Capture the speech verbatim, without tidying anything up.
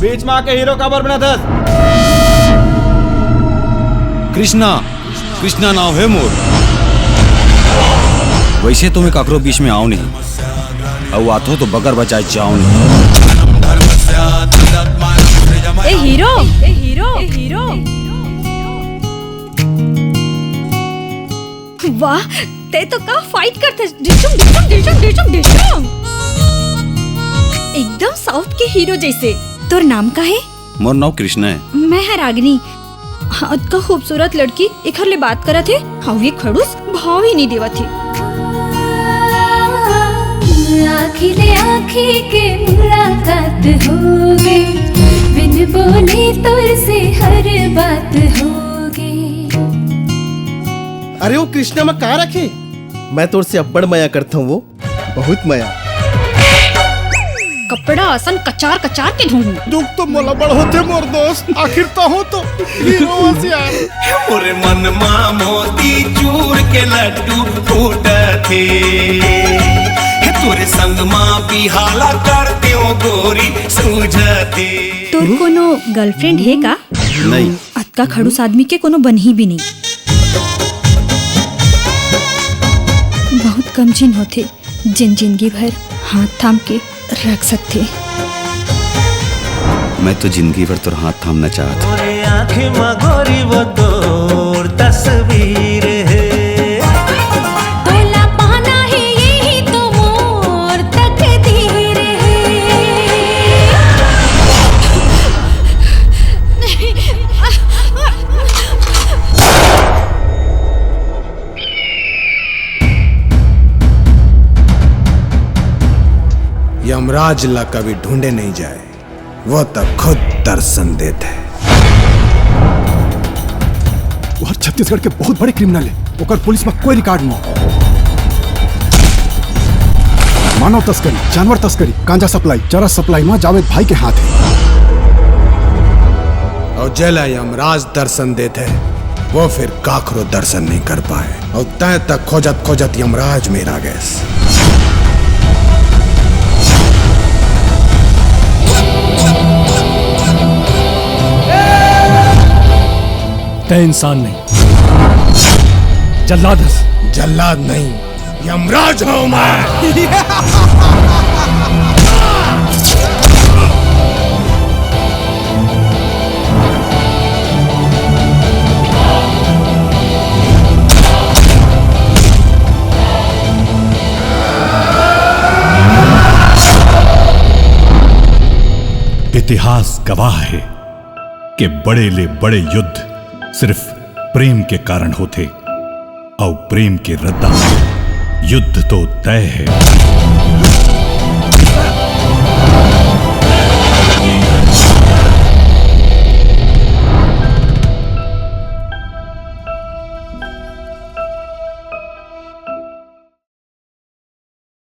बीच में आके हीरो काबर बनत हस? कृष्णा, कृष्णा नाव हे मोर। वैसे तो मैं काकरो बीच में आव नहीं, अउ आथो तो बगर बचाए जाव नहीं। ए हीरो, ए हीरो, ए हीरो। वाह, ते तो का फाइट करथस, डिशुम, डिशुम, डिशुम, डिशुम, डिशुम। एकदम साउथ के हीरो जैसे। तोर नाम का हे? मोर नाम कृष्णा हे। मैं हा रागिनी। अतका खूबसूरत लड़की एखर ले बात करत हे, अउ ये खड़ूस भाव ही नहीं देवत हे। आँखी ले आँखी के मुलाकात होगे, बिन बोले तोर से हर बात होगे। अरे वो कृष्णा में का रखे? मैं तोर से अब्बड़ मया करता हूँ, वो बहुत मया। कपड़ा असन कचार कचार के धोहूं। दुख तो मोला बड़ होथे मोर दोस्त, आखिर तहूं तो हीरो हस यार। मोरे मन मा मोती चूर के लड्डू फूटत हे, हे तोरे संग मा बिहाला कर देव गोरी सूझत हे। तोर कोनो गर्लफ्रेंड हे का? नहीं। अतका खड़ूस आदमी के कोनो बनही भी नहीं। बहुत कम झिन होथे, जेन जिंदगी भर हाथ थाम के रख सकथे। मैं तो जिंदगी भर तोर हाथ थामना चाहत हूँ। मोरे आँख मा गोरी वो तोर तस्वीर हे। तोला पाना हे यही तो मोर तकदीर हे। यमराज ला कभी ढूंढे नहीं जाए, वो तो खुद दर्शन देत हे। वो हर छत्तीसगढ़ के बहुत बड़े क्रिमिनल हे, ओकर पुलिस में कोई रिकॉर्ड नहीं। मानव तस्करी, जानवर तस्करी, गांजा सप्लाई, चरस सप्लाई में जावेद भाई के हाथ हे। अउ जेला यमराज दर्शन देत हे, वो फिर काखरो दर्शन नहीं कर पाए। अउ तैं तक खोजत खोजत यमराज मेर आ गैस। तैं इंसान नहीं, जल्लाद हस। जल्लाद नहीं, यमराज हूँ मैं। इतिहास गवाह हे कि बड़े ले बड़े युद्ध सिर्फ प्रेम के कारण होथे। अउ प्रेम के रद्दा म युद्ध तो तय हे।